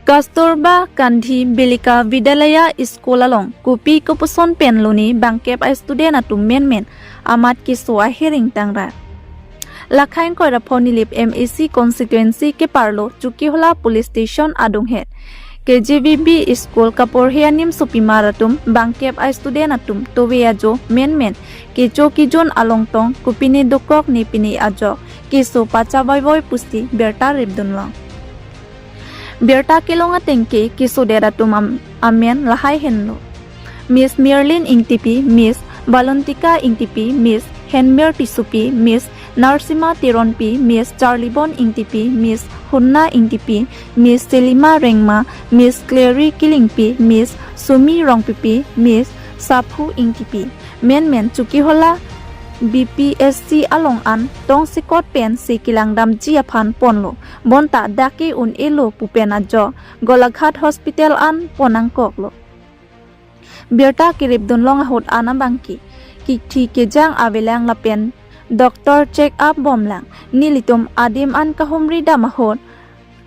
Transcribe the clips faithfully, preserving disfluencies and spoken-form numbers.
Kasturba Gandhi Balika Vidyalaya School along kopi kopuson pen lone bangkep a student atum menmen amat keso ahiring tangrat. Lakhang Koirapho Nilip M A C constituency keparlo Chokihola police station adunghet K J V B school kaporhe animsopimar atum bangkep a student atum tove ajo menmen kecho kejun alongtong kopine dokok ne pine ajok keso pachavoivoi pusi birta ripdunlong. Birta kelong atengke kesodet atum am- amen lahai henlo: Miss Merlin Ingtipi, Miss Balontika Ingtipi, Miss Henmer Tissopi, Miss Narsima Teronpi, Miss Charlibon Ingtipi, Miss Hunna Ingtipi, Miss Selima Rengma, Miss Clary Killingpi, Miss Sumi Rongpipi, Miss Saphu Ingtipi. Menmen Chokihola B P S C along an tongsekot pensi kelangdamji aphan ponlo. Bonta dak ke un-elo pu pen ajok Golaghat Hospital an pon nangkoklo. Birta keripdunlong ahut an abangke kikthi kejang avelang lapen doctor check up bomlang. Nelitum adim an kahumri dam ahut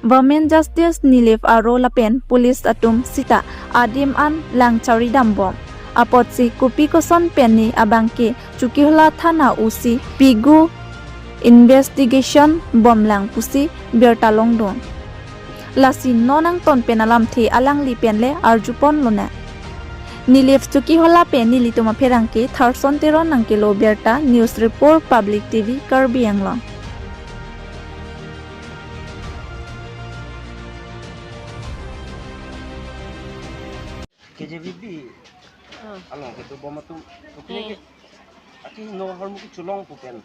Women Justice Nilip aro lapen police atum sita adim an lang chari dambom. Apotsi kopi koson pen ne abangke Chokihola Thana O C pigu investigation bomlang pusi birta longdun. Lasi non angton pen alamthe alangli penle arjupon lonang. Nilip Chokihola pen nelitum apherangke Tharson Teron nangkelo birta. News Report, Public T V, Karbi Anglong. K J V B Ah. along kedobom atum, Hmm. Aki no hormu kecholong pu pen.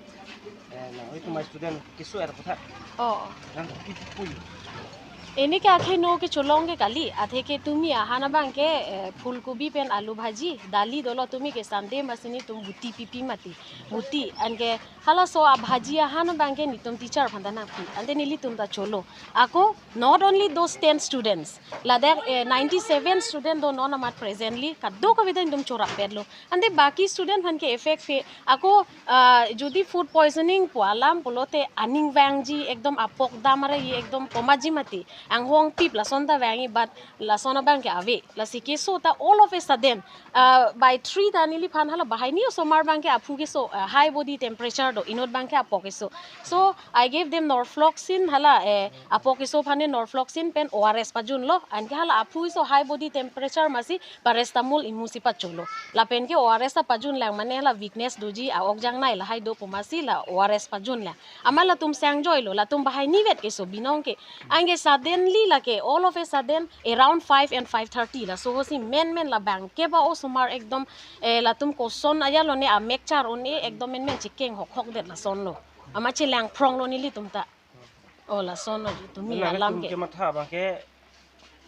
Eh, nang itu my student keso er kotha. Oh. Nang kipui. Ini ke akhe no kecholong ke kali, athe ke tumi ahan abangke, eh, phulkobi pen alu bhaji, dali dolo, tumi ke Sunday masi netum buti pipi mati. Buti, anke halaso abhaji ahan abangke netum teacher aphan ta nangpi. Ante nelitum ta cholo. Ako, not only those ten students, ladak, eh, ninety-seven student do non amat presently, kadokave ta netum chorapetlo. Ante baki student aphan ke effect phe, ako, ah, jodi food poisoning pu alam pulote aning vangji, ekdom apok dam arai ekdom komatji mati. Anghong pip lason ta vangji, but lason abangke ave. Lasi keso ta all of a sudden, ah, by three ta neliphan hala bahai ni osomar abangke aphu keso, ah, high body temperature do, inut abangke apok keso. So, I gave them norfloxacin, hala, eh, apok keso aphan ne norfloxacin pen O R S pajunlo, anke hala aphu keso high body temperature masi paracetamol imu si pacholo. Lapen ke O R S ta pajunlang mane hala weakness doji, a-ok jangnai lahai do pu masi la O R S pajunlang. Amat latum sangjoilo, latum bahai nivet keso binong ke. Anke suddenly lake, all of a sudden, around five and five thirty laso hosi menmen la bangkep a osomar ekdom, eh, latum koson ajat lone amek char un-e ekdom menmen chekeng hokhok det lasonlo. Amat chelangphronglo nelitum ta. Oh, lasonlo tumi Nang alam itum ke. Kematha abangke,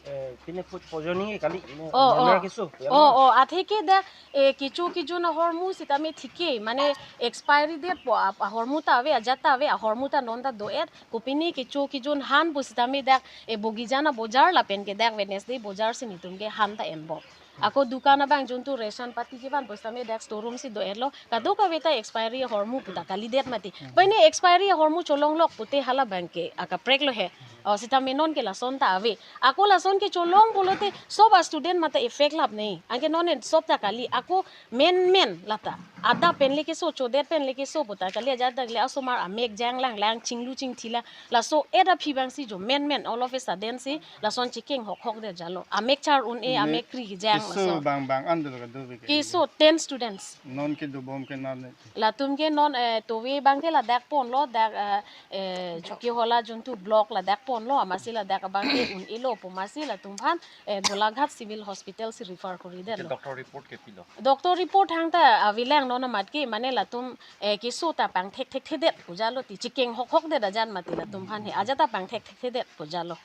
eh, pine food poisoning kali. Oh, Nang oh. Keso, ya Oh, na? Oh, athe ke dak, eh, kecho kejun ahormu sitame thike, mane expiry date pu a, ahormu ta ave, ajat ta ave, ahormu ta non ta do-et, kopine kecho kejun han pu sitame dak, eh, Bogijan abojar lapen ke dak Wednesday bojar si netum ke han ta enbom. Ako dukan abang juntu ration pati kevan pu sitame dak store room si do-etlo, kadokave ta expiry ahormu pu ta kalidet mati. Pai ne expiry ahormu cholonglok pute hala abangke akapreklo he. Oh, sitame non ke lason ta ave. Ako lason kecholong pulote sob a student mata effect lap nei. Anke non en sob ta kali. Ako menmen lata. Adap pen le keso, chodet pen le keso pu ta kali, ajat dak le asomar amek janglang lang, chinglu chingthi lang. Laso-et aphi abang si jo menmen all of a sudden si lason chekeng hokhok det jalo. Amek char un-e, Ne amek kri kejang keso laso. Bang bang an dolo kadokave ke. Keso ten students. Non kedobom ke nan ne. Latum ke non, eh, tove abangke ladak ponlo, dak, eh, eh, Chokihola juntu block ladak ponlo, amatsi ladak abangke un-elo pu masi latum aphan, eh, Golaghat Civil Hospital si refer kori detlo. Doctor report ke pilo? Doctor report hang ta avelang non amat ke, mane latum, eh, keso ta pangthek thekthedet pu jalo ti, chekeng hokhok det ajat mati latum aphan he, ajat ta pangthek thekthedet pu jalo.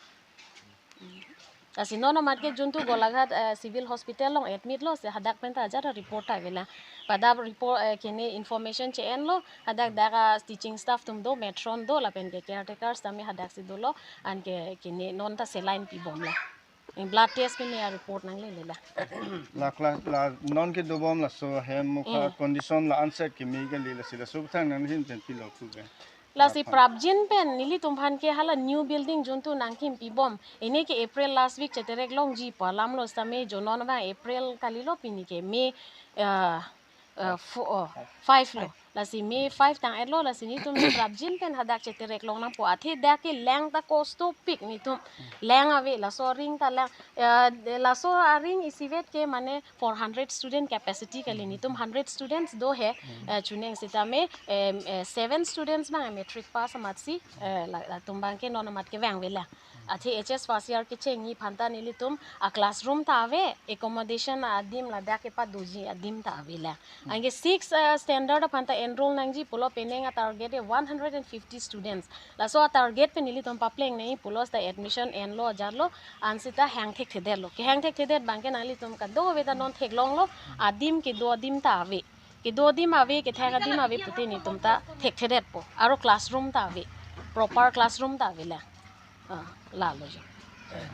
Lasi non amat ke juntu Golaghat, eh, Civil Hospital along admit lo, si hadak pen ta ajat report ta avelang. Pada report, eh, kene information che-enlo, hadak dak a teaching staff atum do, matron do, lapen ke caretakers tame hadak si dolo, anke kene non ta saline pibomlang. In blood test pen ne a report nanglele lang. La class la non kedobom laso hem mukha Hmm. condition la unsafe keme kali, lasi laso thang nanghin pen pilo pu ke. Lasi prapjin pen nelitum aphan ke hala new building juntu nangkimpi bom. Ini ke April last week cheterek longji pu alam lo sitame jonon abang April kalilo pini ke May, uh, uh, four, oh, five lo. Lasi May five tang-et lo, lasi nelitum prapjin pen hadak cheterek long nangpo, athe dak ke lang ta kostopik nelitum. Lang ave, laso aring ta lang, uh, laso aring isivet ke mane four hundred student capacity kali, nelitum hundred students do he, eh, chuneng sitame, em, eh, seven students abang matric pass amatsi, eh, la, latum abang ke non amat kevang ave lang. Athe H S first year kechengji aphan ta nelitum a classroom ta ave, accommodation adim ladak kepadoji adim ta ave lang. Anke six, eh, standard aphan ta enroll nangji pulo, penang a target e one hundred and fifty students. Laso a target pen nelitum papleng nangji pulo seta admission enlo ajarlo, ansita hang thekthedetlo. Kehang thekthedet abang ke nanglitum kadokave ta non theklonglo, adim kedo adim ta ave. Kedo adim ave, kethek adim ave pute nelitum ta thekthedetpo. Aro classroom ta ave. Proper classroom ta ave lang. Ah, lalo jo.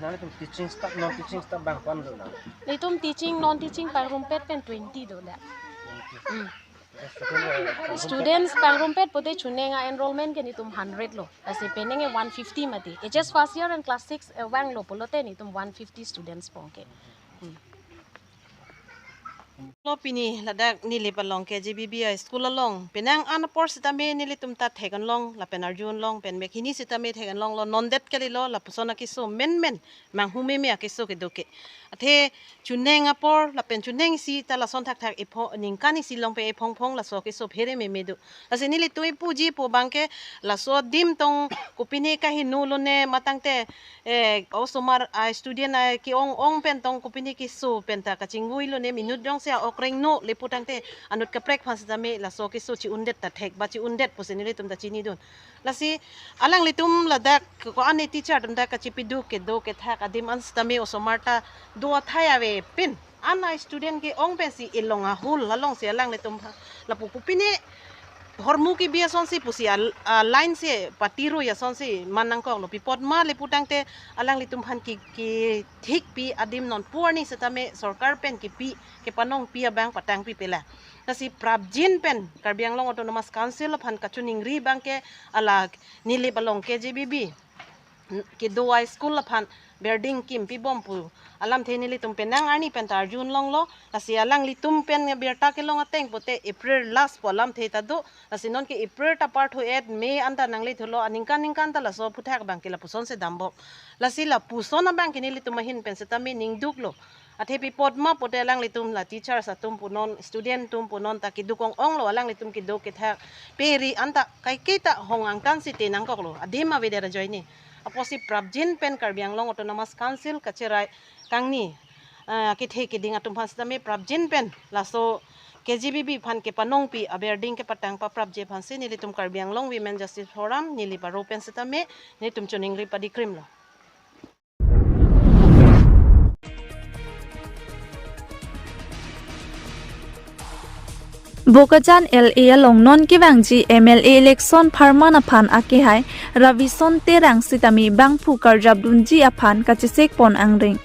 Nanglitum teaching staff, non teaching staff abang ko-an do nang? Nelitum teaching, non teaching pangrumpet pen twenty do lang. Hmm. Students pangrumpet pute chuneng a enrollment ke nelitum hundred lo. Lasi penang e one fifty mati. H S first year and class six, eh, vanglo pulote nelitum one fifty students pon ke. Hmm. Lo pini ladak Nilip along K J B B I school along penang an apor sitame nelitum ta thek-an long lapen arju-an long pen mek hini sitame thek-an longlo, nondet kalilo, lapuson akeso menmen, manghu meme akeso kedo ke. Athe chuneng apor lapen chuneng isi ta lason thakthak epho-, ningkan isi long pen ephongphong laso keso phere meme do. Lasi nelitum ipuji pu abang ke laso adim tong kopine kaheno lone matangte, eh, osomar a student a ke-ong-ong pen tong kopine keso pen ta kachingvui lone minute jongsi a-ok rengno le pu tangte anut kaprek aphan sitame laso keso chi-undet ta thek ba chi-undet pusi nelitum ta chinidun. Lasi alanglitum ladak ko-an e teacher atum ta kachipiduk kedo kethak adim an sitame osomar ta do athai ave pin. An a student ke-ong pensi elong ahul alongsi alanglitum lapu kopine hormu kebi asonsi pusi a, a line si patirui asonsi man nangkoklo, pi apot ma le pu tangte alanglitum aphan ke, kethikpi adim non pu arni sitame sorkar pen kepi, kepanongpi abang patangpipe lang. Lasi prapjin pen Karbi Anglong Autonomous Council aphan kachiningri abang ke hala Nilip along K J B B kedo a school aphan building kimpi bom pu alamthe nelitum penang arni pen ta arju-an longlo. Lasi alanglitum pen birta kelong ateng pute April last pu alamthe ta do. Lasi non ke April ta parthu-et, May an ta nanglethulo, aningkan ningkan ta laso aphuthak abang ke lapuson si dambom. Lasi lapuson abang ke nelitum ahin pen sitame ningduklo. Athe pi apot ma pute alanglitum la teachers atum punon, student atum punon ta keduk ong-onglo, alanglitum kedo kethak peri an ta kaike ta hong angkan si te nangkoklo, adim avedet ajoine. Apotsi prapjin pen Karbi Anglong Autonomous Council kacherai kangni, ah, kethe keding atum aphan sitame prapjin pen laso K J B B aphan kepanongpi a building kepatang paprapji aphansi nelitum Karbi Anglong Women Justice Forum Nilip aro pen sitame nelitum chiningri padikrimlo. Bokajan L A along non kevangji M L A election pharman aphan akehai Ravison Terang sitame bangphu karjapdunji aphan kachesek pon angring.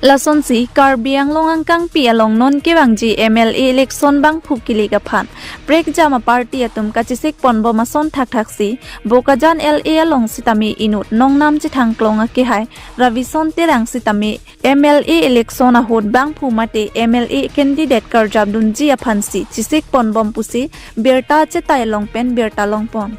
Lasonsi Karbi Anglong angkangpi along non kevangji M L A election bangphu kilik aphan prekjam a party atum kachesek ponbom ason thakthaksi Bokajan L A along sitame inut nongnam chethangklong akehai Ravison Terang sitame M L A election ahut bangphu mate M L A candidate karjapdunji aphansi chesek ponbom pusi birta chetai long pen birta longpon.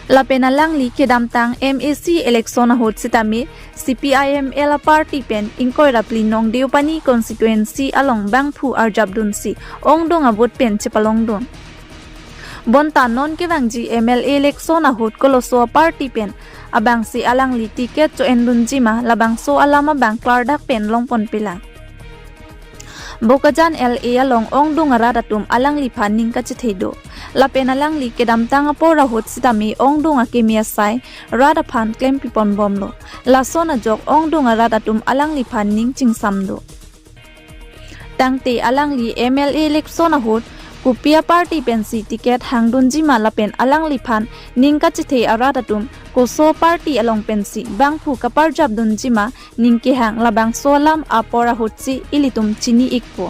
Lapen alangli kedamtang M A C election ahut sitame C P I M L a party pen ingkoi ra phli nong Deopani constituency along bangphu arjapdunsi ongdung a vote pen chepalongdun. Bonta non kevangji M L A election ahut koloso a party pen abangsi alangli ticket cho-endunji ma labangso alam abang klardak pen longponpelang. Bokajan L A along ongdung arat atum alangliphan ning kachethei do. Lapen alangli kedamtang apor ahut sitame ongdung akimi asai rat aphan klempi ponbomlo. Lason ajok ongdung arat atum alangliphan ning chingsam do. Tangte alangli M L A election ahut kopi a party pensi ticket hangdunji ma lapen alangliphan ning kachethei arat atum koso party along pensi bangphu kaparjapdunji ma ning kehang labangso alam apor ahutsi ilitum chini-ikpo.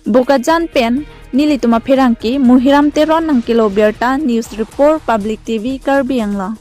Bokajan pen Nelitum apherangke Muhiram Teron nangkelo birta, News Report, Public T V Karbi Anglong.